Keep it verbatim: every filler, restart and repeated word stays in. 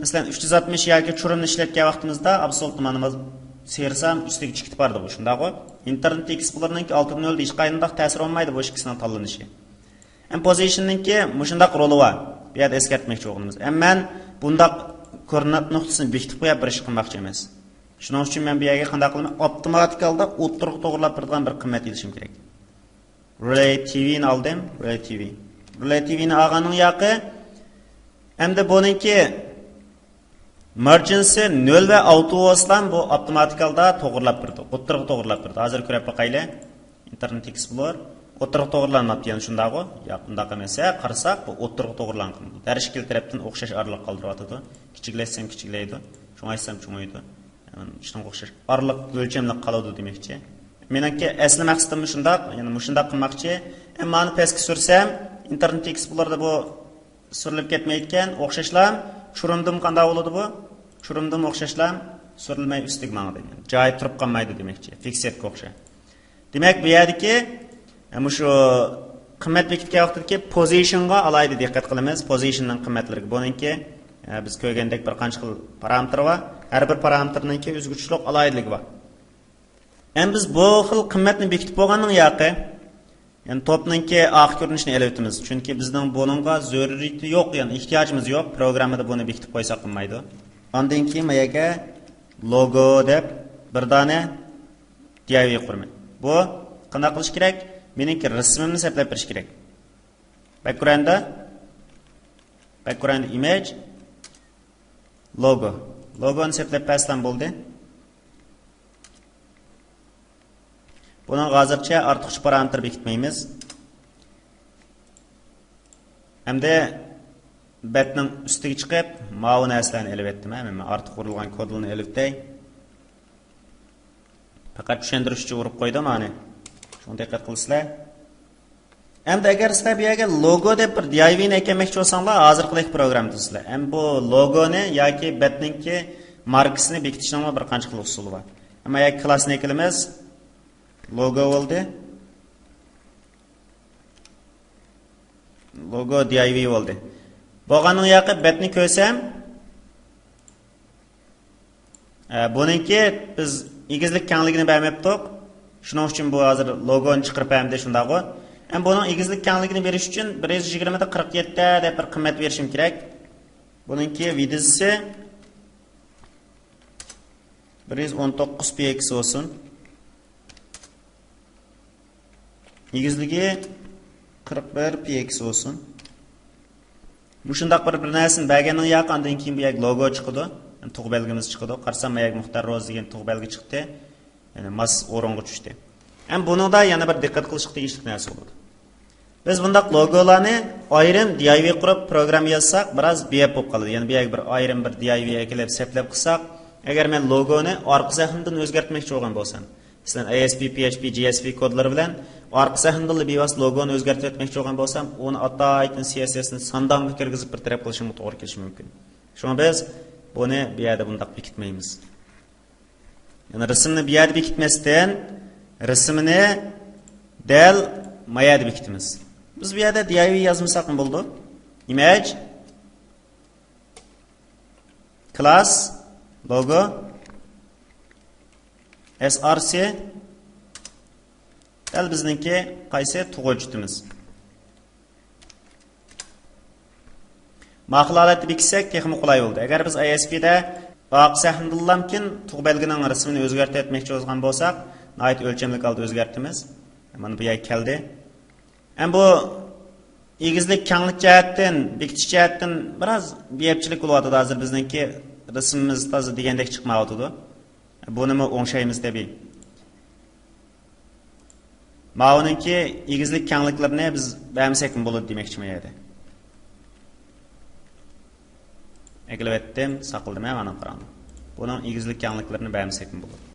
مەسىلەن، ئۈچ يۈز ئاتمىش ياكى چۇرۇمنى ئىشلەتكەن ۋاقتىمىزدا ئابسولۇت مانا سېرىسام ئۈستىگە چىكىتىپ بارىدۇ بۇ، شۇنداقغۇ؟ ئىنتېرنېت ئېكسپلورېرنىڭكى ئالتە نۆلدە ھېچقانداق تەسىرى بولمايدۇ بۇ ئىككىسىنىڭ تاللىنىشى. ئەم پوزىشننىڭكى مۇشۇنداق رولى بار. بۇ يەردە ئەسكەرتمەكچى بولغىنىمىز. ئەم مەن بۇنداق كوردىنات نۇقتىسىنى بېكىتىپ قويۇپ بىر ئىش قىلماقچى ئەمەس. شۇنىڭ ئۈچۈن مەن بۇ يەرگە قانداق قىلىمەن؟ ئاپتوماتىك ھالدا ئوتتۇرىغا توغرىلاپ بېرىدىغان بىر قىممەت ئېلىشىم كېرەك. رېلەي تىۋىنى ئالدىم. رېلەي تىۋى. رېلەي تىۋىنى ئالغاننىڭ ياقى. ئەمدى بۇنىڭكى مارجىنسى نۆل ۋە ئالتە بولسىلا بۇ ئاپتوماتىك ھالدا توغرىلاپ بېرىدۇ. ئوتتۇرىغا توغرىلاپ بېرىدۇ. ھازىر كۆرۈپ باقايلى. ئىنتېرنېت ئېكسپلور. ئوتتۇرىغا توغرىلانماپتۇ، يەنى شۇنداقغۇ؟ ياق، ئۇنداق ئەمەس. ھە، قارىساق، بۇ ئوتتۇرىغا توغرىلانغان. ھەر ئىككىلا تەرەپتىن ئوخشاش ئارىلىق قالدۇرۇۋاتىدۇ. كىچىكلەتسەم كىچىكلەيدۇ، چوڭايتسام چوڭىيىدۇ. شۇنىڭغا ئوخشاش ئارىلىق ئۆلچەملىك قالىدۇ دېمەكچى. مېنىڭكى ئەسلى مەقسىتىم شۇنداق، يەنى مۇشۇنداق قىلماقچى. ئەمما مانا پەسكە سۈرسەم، ئىنتېرنېت ئېكسپلوردا بۇ سۈرۈلۈپ كەتمەيدىكەن، ئوخشاشلا چۇرۇمدىمۇ قانداق بولىدۇ بۇ؟ چۇرۇمدىمۇ ئوخشاشلا سۈرۈلمەي ئۈستىگە ماڭىدۇ. جايىدا تۇرۇپ قالمايدۇ دېمەكچى، فىكسەتكە ئوخشاش. دېمەك، بۇ يەردىكى، ئە، مۇشۇ قىممەت بېكىتكەن ۋاقتىدىكى پوزىشنغا ئالاھىدە دىققەت قىلىمىز. پوزىشننىڭ قىممەتلىرىگە. بۇنىڭكى، ئە، بىز كۆرگەندەك بىر قانچە خىل پارامېتىر بار. ھەر بىر پارامېتىرنىڭكى ئۆزگىچىلىك ئالاھىدىلىكى بار. ئەمدى بىز بۇ خىل قىممەتنى بېكىتىپ بولغاندىن ياقى، يەنى توپنىڭكى ئارقا كۆرۈنۈشىنى ئېلىۋېتىمىز. چۈنكى بىزنىڭ بۇنىڭغا زۆرۈرىيىتى يوق، يەنى ئېھتىياجىمىز يوق. پروگراممىدا بۇنى بېكىتىپ قويساق بولمايدۇ. ئاندىن كېيىن ما يەرگە لوگو دەپ بىر دانە دىئايۋەي قۇرىمەن. بۇ قانداق قىلىش كېرەك؟ مېنىڭكى رەسىمىمنى سەپلەپ بېرىش كېرەك. باكگراۋند، باكگراۋند ئىمېج، لوگو. لوگونى سەپلەپ بەرسەم بولدى. بۇنىڭغا ھازىرچە ئارتۇقچە پارامېتىر بېكىتمەيمىز. ئەمدى بەتنىڭ ئۈستىگە چىقىپ، ماۋۇ نەرسىلەرنى ئېلىۋەتتىم، ھە، مەن ئارتۇق ئۇرۇلغان كودلىرىنى ئېلىۋېتەي. پەقەت چۈشەندۈرۈش ئۈچۈن ئۇرۇپ قويدۇم ئانى. شۇڭا دىققەت قىلىسىلەر. ئەمدى ئەگەر سىلەر بۇ يەرگە لوگو دەپ بىر دىئايۋەينى ئەكەلمەكچى بولساڭلار، ھازىرقىدەك پروگراممىدا سىلەر. ئەمدى بۇ لوگونى ياكى بەتنىڭكى ماركىسىنى بېكىتىشنىڭمۇ بىر قانچە خىل ئۇسۇلى بار. ئەمما ياكى كلاسنى ئەكىلىمىز. لوگو بولدى. لوگو دىئايۋەي بولدى. بولغاننىڭ ياقى بەتنى كۆرسەم، ئە، بۇنىڭكى بىز ئېگىزلىك كەڭلىكىنى بەرمەپتۇق. شۇنىڭ ئۈچۈن بۇ ھازىر لوگونى چىقىرىپ بەرمىدى، شۇنداقغۇ؟ ئەمما بۇنىڭ ئېگىزلىك كەڭلىكىنى بېرىش ئۈچۈن بىر يۈز يىگىرمىدە قىرىق يەتتە دەپ بىر قىممەت بېرىشىم كېرەك. بۇنىڭكى ۋىدىسى بىر يۈز ئون توققۇز پىكسېل بولسۇن. ئېگىزلىكى قىرىق بىر پىكسېل بولسۇن. مۇشۇنداق بىر، بىر نەرسىنى بەرگەننىڭ ياقى، ئاندىن كېيىن بۇ يەرگە لوگو چىقىدۇ. يەنى تۇغ بەلگىمىز چىقىدۇ. قارىسام، بۇ يەرگە مۇختار روزى دېگەن تۇغ بەلگە چىقتى. يەنى ماس ئورۇنغا چۈشتى. ھەم بۇنىڭدا يەنە بىر دىققەت قىلىشقا تېگىشلىك نەرسە بولىدۇ. بىز بۇنداق لوگولارنى ئايرىم دىئايۋەي قۇرۇپ پروگرامما يازساق، بىراز بىئەپ بولۇپ قالىدۇ. يەنى بۇ يەرگە بىر ئايرىم بىر دىئايۋەي ئەكېلىپ سەپلەپ قىلساق، ئەگەر مەن لوگونى ئارقا سەھنىدىن ئۆزگەرتمەكچى بولغان بولسام، مەسىلەن، ئاي ئېس پى، پى ئېچ پى، جى ئېس پى كودلىرى بىلەن ئارقا سەھنىدىنلا بىۋاسىتە لوگونى ئۆزگەرتىۋەتمەكچى بولغان بولسام، ئۇنى ئاتايتىن سى ئېس ئېس نى ساندانغا كىرگۈزۈپ بىر تەرەپ قىلىشىمغا توغرا كېلىشى مۇمكىن. شۇڭا بىز بۇنى بۇ يەردە بۇنداق بېكىتمەيمىز. يەنى رەسىمنى بۇ يەردە بېكىتمەستىن، رەسىمنى دەل ما يەردە بېكىتىمىز. بىز بۇ يەردە دىئايۋەي يازمىساقمۇ بولىدۇ. ئىمېج، كلاس، لوگو، ئېس ئار سى، دەل بىزنىڭكى قايسى تۇغ ھۆججىتىمىز. ماقۇل ھالەتتە بېكىتسەك تېخىمۇ قولاي بولىدۇ. ئەگەر بىز ئاي ئېس پى دە ئارقا سەھنىدىنلامكىن تۇغ بەلگىنىڭ رەسىمىنى ئۆزگەرتىۋەتمەكچى بولغان بولساق، ناھايىتى ئۆلچەملىك ھالدا ئۆزگەرتىمىز. مانا بۇ يەرگە كەلدى. ئەمما بۇ ئېگىزلىك، كەڭلىك جەھەتتىن، بېكىتىش جەھەتتىن بىراز بىئەپچىلىك بولۇۋاتىدۇ. ھازىر بىزنىڭكى رەسىمىمىز تازا دېگەندەك چىقمايۋاتىدۇ. بۇنىمۇ ئوڭشايمىز تەبىئىي. ماۋۇنىڭكى ئېگىزلىك كەڭلىكلىرىنى بىز بەرمىسەكمۇ بولىدۇ دېمەكچىمەن يەردە. ئەكېلىۋەتتىم، ساقلىدىم، ھە، مانا قاراڭ. بۇنىڭ ئېگىزلىك كەڭلىكلىرىنى بەرمىسەكمۇ بولىدۇ.